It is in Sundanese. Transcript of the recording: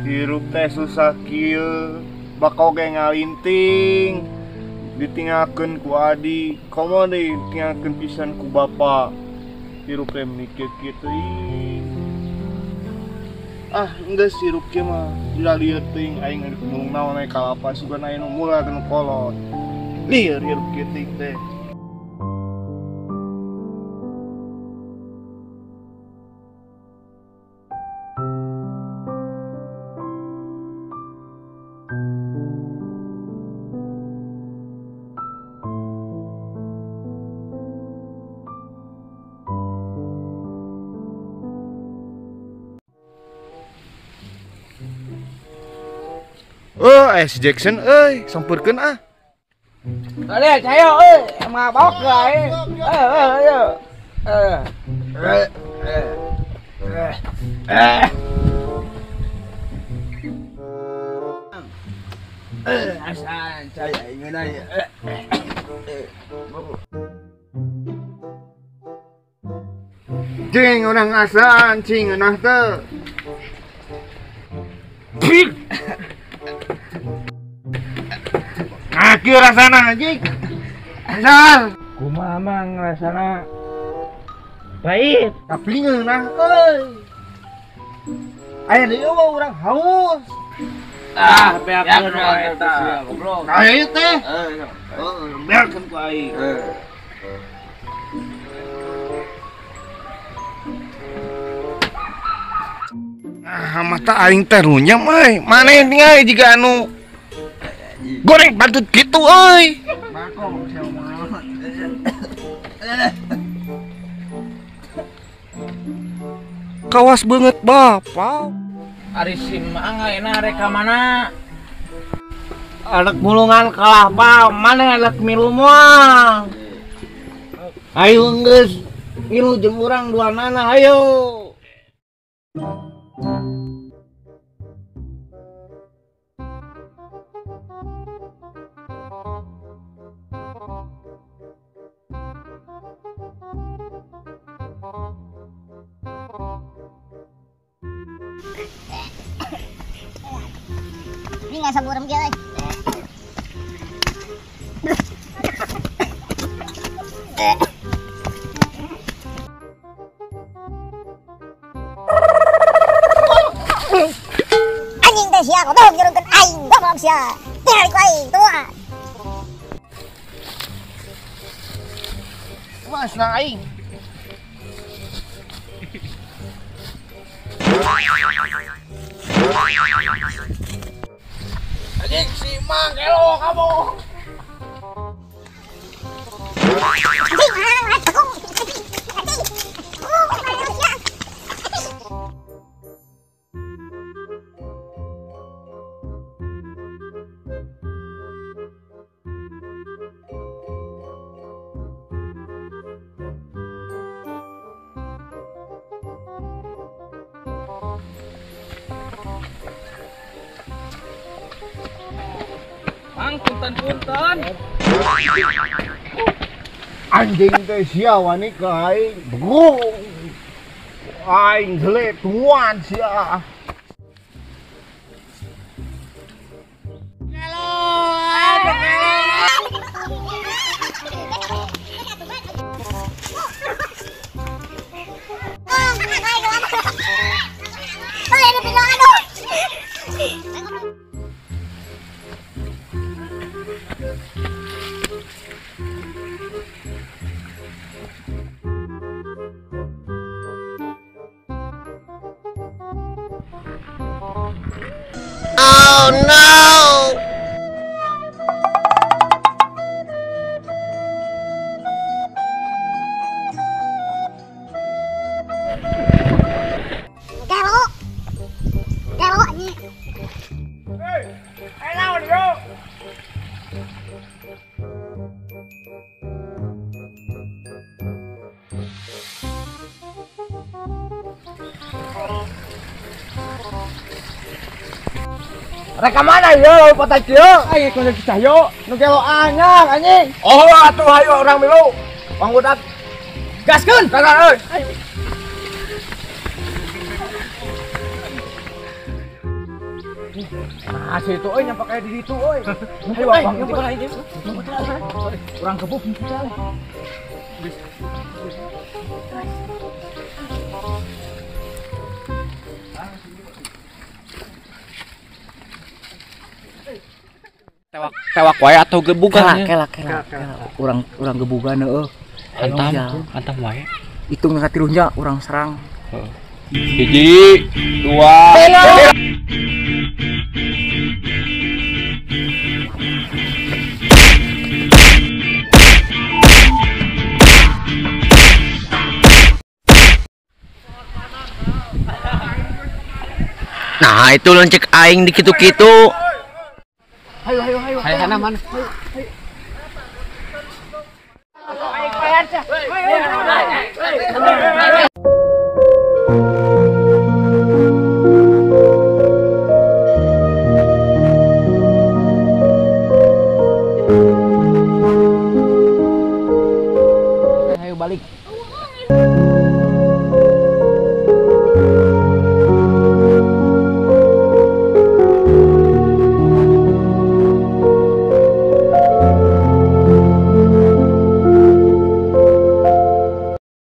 Hirup teh susah kieu, bakal ge ngalinting. Ditinggalkeun ku adi, komo deui ditinggalkeun pisan ku bapa. Hirup teh mikir kieu teuing. Ah, enggeus hirup kieu mah. Bila lieur teuing aing rek mulung naon aya kalapa sugan aya nu murah nu kolot. Lieur hirup kieu teuing teh. Oh, si Jackson euy, sampeurkeun ah. Balik, ayo euy, mabok euy. Ayo. Asan saya ingin aja. Cing urang asaan cing ngeunah teu. Nah, kieu rasana anjing. Asal. Kumaha mang rasana? Pahit, tapi ngeunah euy. Aya deui urang haus. Ah, beakeun wae eta. Goblok. Nah, ieu teh. Heeh, beakeun ku aing. Ah, mata aing teh runyam euy. Maneh tinggal jiga anu goreng patut gitu euy. Kawas banget bapak. Ari si Mang ayeuna rek ka mana? Arek mulungan kalah pa, mana arek milu moal. Ayo geus milu jeung urang duanana ayo. Ini nggak saburem dia, euy. Anjing teh sia goblok nyurungkeun aing, goblok sia. Tinggal ku aing, tua. Mas na aing. Anjing si Mang gelo kamu. Mang punten-punten. Anjing teh sia wani ka aing. Bego. Aing jelek tuan sia. Gelo, gelo. Oh no! Gelo. Gelo anjing. Hei, ayo lawan yo. Rek ka mana yo lompat kieu? Aing kudu cahyo, nu gelo anyang anjing. Oh atuh hayu urang milu. Panggudat. Gaskeun. Gaskeun euy. Ayo. Nah, si itu euy nyampe kayak di ditu euy. Hayu bang, urang gebuk. Tewak tewak wae atau gebugan? Kela kela kela. Urang urang gebugan heueuh. Hantam, hantam wae. Hitung katilunya urang serang. 1, 2. Nah, itu loncek aing di kitu-kitu. Hayu hayu hayu. Hayu sana mana? Ayo balik.